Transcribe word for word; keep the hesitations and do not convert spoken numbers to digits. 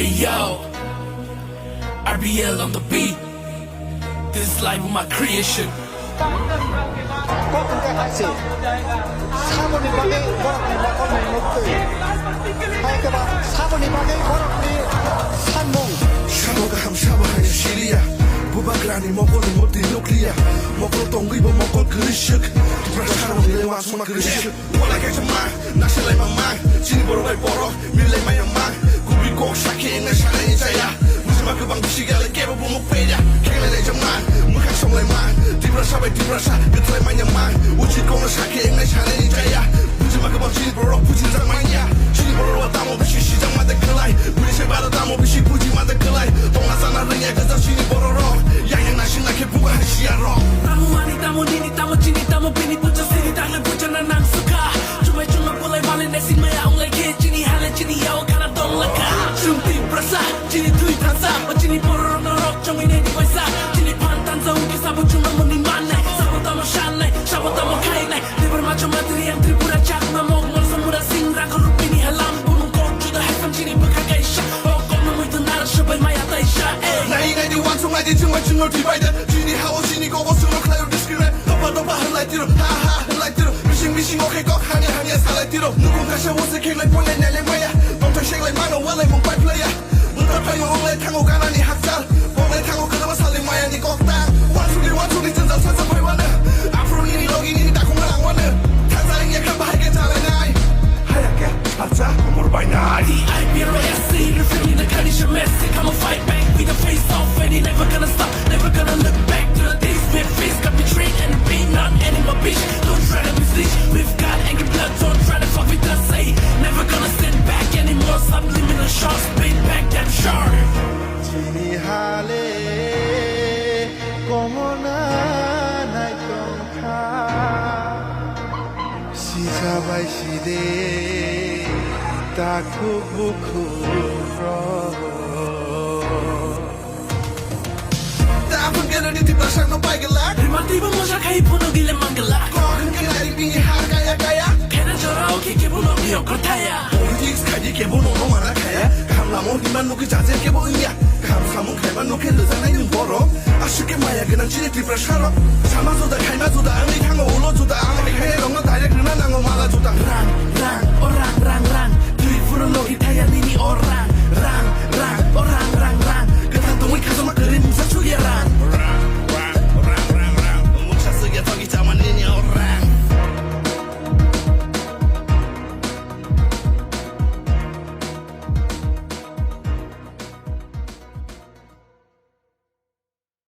Yo, R B L on the beat. This is live with my creation. Kok hwnkhe hai se. Saboni bagwi borokni mokolni muktwi. Hai khe ba saboni bagwi borokni sanmung. Sabo kaham sabo hai siliya. Bubagrani mokolni murti nukliya. Mokol tongwi bo mokol kwrwi swk. Tubra sarong le wansukma kwrwi swk. Walai kaisa ma, nasilai ma ma, chini borok bai borok, milai maya ma, kubui kok sakhe engnai sanai ni chaya, bujima kwbang bisi gale kebo bumuk peya, khenglai lai jama, mwkhang songlai ma, Tiprasa bai Tiprasa, kwthlai maya ma, uchit kok no sakhe engnai sanai ni chaya, bujima kwbang chini borok bujingjak manya, chini borok tamo bisi sijak ma de kwlai, bujise baro tamo bisi bujima de kwlai, tongna sana rengya kwchak chini borok rok, yang yang naising nakhe buga hai siya rok. Tamo ani, tamo nini, tamo chini, tamo bini, bucha sini, tangle bucha na nang sukha. Chumai chuma bulai bale nesing maya onglai khe chini hale chini yao khana dong laka. Chum Tiprasa, chini thui thansa, o chini borok no rok chongwi nai di paisa. Chini phan tansa ungki sabo chuma muni manai, sabo tamo shanai, sabo tamo khainai. Debar macho matri ang Tripura Chakma mok mol samura sing rang rupini halam bumung kok juda hai sam chini bwkha kaisa. O kok no mui tu nara sabai maya taisa, eh. Nai nai di wansuk nai di chumai chumno dibai da. Chini hao chini kogo sungno khlaio discriminate. Dopa dopa hwnlai tiro, ha ha hwnlai tiro. Bising bising o khe kok hamya hamya salai tiro. Nukung kaisa wose khenglai poinai nailai maya. Tongthai seklai mano walai mung pipe laya. Bwta phaio onglai thango ganani hakchal. Onglai thango kwlama salni mayani koktang. Wansukni wansukni jwngjal sacha phaiwano. Aphuru nini logi nini dakhung langwano. Thangsa wngya khe bahai khe chalainai. Haya khe. Acha, amor bainai. D I P R O S C, refrain in the condition mess. Come on, fight back. We the face off, and he never gonna stop, never gonna look back to the days we face. Got betrayed and being not anymore, bitch. Don't try to be snitch. We've got angry blood, don't try to fuck with us. Say, never gonna stand back anymore. Subliminal shots, paid back, damn sure. Chini hale, kongona nai tongkha. Sisa bai side takhuk bukhuk rok. Taphang khe nini Tiprasa no pai glak. Rima twi bo mosa khai phunuk gile mang glak. Kok hwn khe nai bini har kaya kaya. Khena jora o khe kebo no biyok kor thaya. Politics khai di kebo no no mara khaya. Kaham lama o hima nukhi jaje kebo wngya. Kaham samung khaima nukhe lwjaknai nwng borok. Aswk khe maya gwnang chini Tiprasa rok. Sama juda khaima juda wngwi thango ulo juda. Ang khainai rokno direct rwna nango mala juda. Rang, rang, o rang, rang, rang.